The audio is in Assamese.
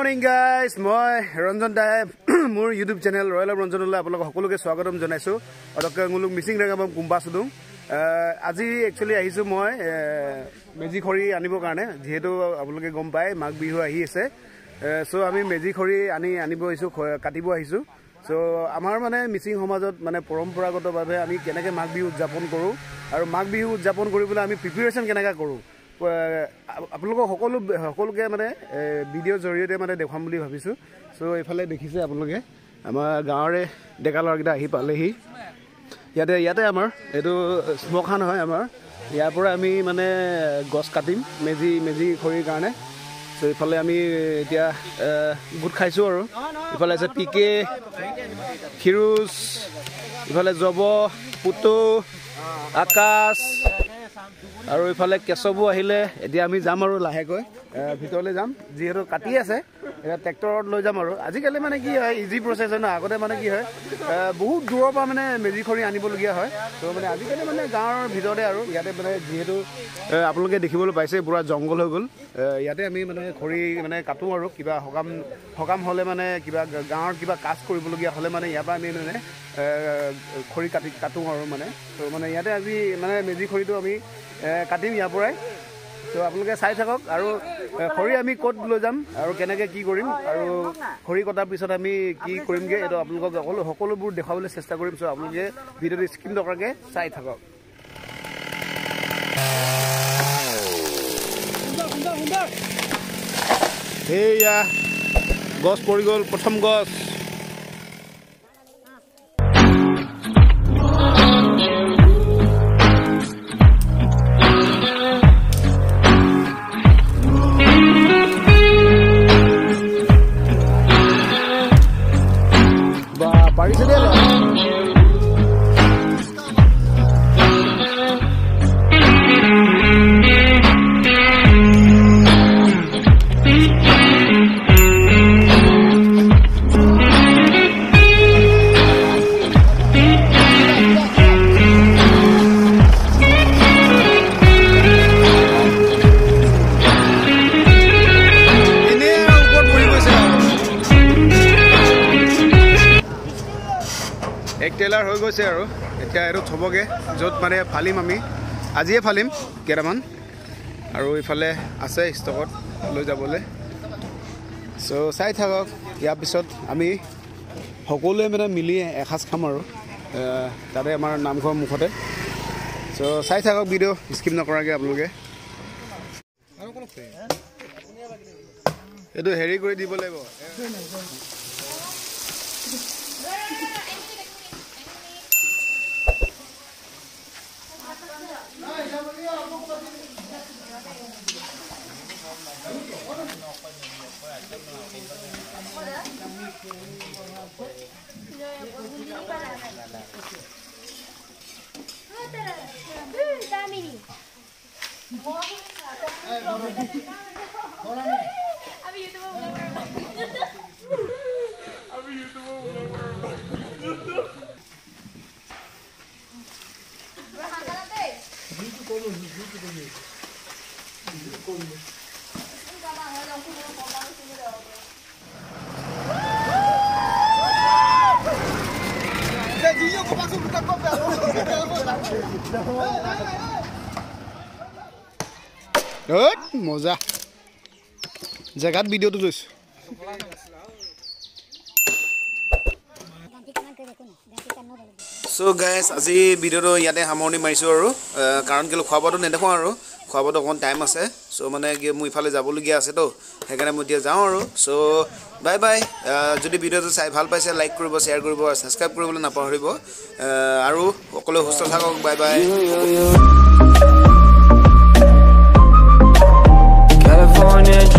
মৰ্ণিং গাইজ, মই ৰঞ্জন দাই মোৰ ইউটিউব চেনেল ৰয়েল অফ ৰঞ্জনলৈ আপোনালোক সকলোকে স্বাগতম জনাইছোঁ। আৰু মিচিং ৰেঙাবাম কুম্বা চুদুং আজি একচুৱেলি আহিছোঁ মই মেজি খৰি আনিবৰ কাৰণে, যিহেতু আপোনালোকে গম পায় মাঘ বিহু আহি আছে। চ' আমি মেজি খৰি আনিব আহিছোঁ, কাটিব আহিছোঁ। চ' আমাৰ মানে মিচিং সমাজত মানে পৰম্পৰাগতভাৱে আমি কেনেকৈ মাঘ বিহু উদযাপন কৰোঁ আৰু মাঘ বিহু উদযাপন কৰিবলৈ আমি প্ৰিপেৰেশ্যন কেনেকৈ কৰোঁ আপোনালোকক সকলোকে মানে ভিডিঅ'ৰ জৰিয়তে মানে দেখুৱাম বুলি ভাবিছোঁ। চ' এইফালে দেখিছে আপোনালোকে আমাৰ গাঁৱৰে ডেকা ল'ৰাকেইটা আহি পালেহি। ইয়াতে আমাৰ এইটো শ্মশান হয় আমাৰ, ইয়াৰ পৰা আমি মানে গছ কাটিম মেজি খৰিৰ কাৰণে। চ' এইফালে আমি এতিয়া গোট খাইছোঁ আৰু ইফালে আছে পিকে, ফিৰোজ, ইফালে জব, পুতু, আকাশ আৰু ইফালে কেশৱো আহিলে। এতিয়া আমি যাম আৰু লাহেকৈ ভিতৰলৈ যাম, যিহেতু কাটি আছে এতিয়া ট্ৰেক্টৰত লৈ যাম। আৰু আজিকালি মানে কি হয় ইজি প্ৰচেছ হয় ন, আগতে মানে কি হয় বহুত দূৰৰ পৰা মানে মেজি খৰি আনিবলগীয়া হয়। ত' মানে আজিকালি মানে গাঁৱৰ ভিতৰতে আৰু ইয়াতে মানে যিহেতু আপোনালোকে দেখিবলৈ পাইছে পূৰা জংঘল হৈ গ'ল, ইয়াতে আমি মানে খৰি মানে কাটোঁ আৰু কিবা সকাম হ'লে মানে কিবা গাঁৱৰ কিবা কাজ কৰিবলগীয়া হ'লে মানে ইয়াৰ পৰা আমি মানে খৰি কাটোঁ আৰু মানে ত' মানে ইয়াতে আজি মানে মেজি খৰিটো আমি কাটিম ইয়াৰ পৰাই। ত' আপোনালোকে চাই থাকক আৰু খৰি আমি ক'ত লৈ যাম আৰু কেনেকৈ কি কৰিম আৰু খৰি কটাৰ পিছত আমি কি কৰিমগৈ এইটো আপোনালোকক সকলোবোৰ দেখুৱাবলৈ চেষ্টা কৰিম। চ' আপোনালোকে ভিডিঅ'টো স্কিপ নকৰাকৈ চাই থাকক। সেয়া গছ পৰি গ'ল, প্ৰথম গছ। পাৰিছে দেই। এক টেইলাৰ হৈ গৈছে আৰু এতিয়া এইটো থ'বগৈ য'ত মানে ফালিম আমি, আজিয়ে ফালিম কেইটামান আৰু ইফালে আছে ষ্টকত লৈ যাবলৈ। চ' চাই থাকক, ইয়াৰ পিছত আমি সকলোৱে মানে মিলি এসাঁজ খাম আৰু তাতে আমাৰ নামঘৰৰ মুখতে। চ' চাই থাকক ভিডিঅ' স্কিপ নকৰাকৈ আপোনালোকে। এইটো হেৰি কৰি দিব লাগিব। মজা জেগাত ভিডিঅ'টো লৈছোঁ। চ' গাইজ, আজি ভিডিঅ'টো ইয়াতে সামৰণি মাৰিছোঁ আৰু কাৰণ কেলৈ খোৱা বোৱাটো নেদেখোঁ আৰু খোৱা বোৱাটো অকণমান টাইম আছে। চ' মানে কি মোৰ ইফালে যাবলগীয়া আছেতো, সেইকাৰণে মই এতিয়া যাওঁ আৰু। চ' বাই বাই। যদি ভিডিঅ'টো চাই ভাল পাইছে লাইক কৰিব, শ্বেয়াৰ কৰিব আৰু ছাবস্ক্ৰাইব কৰিবলৈ নাপাহৰিব। আৰু সকলোৱে সুস্থ থাকক। Bye bye. California.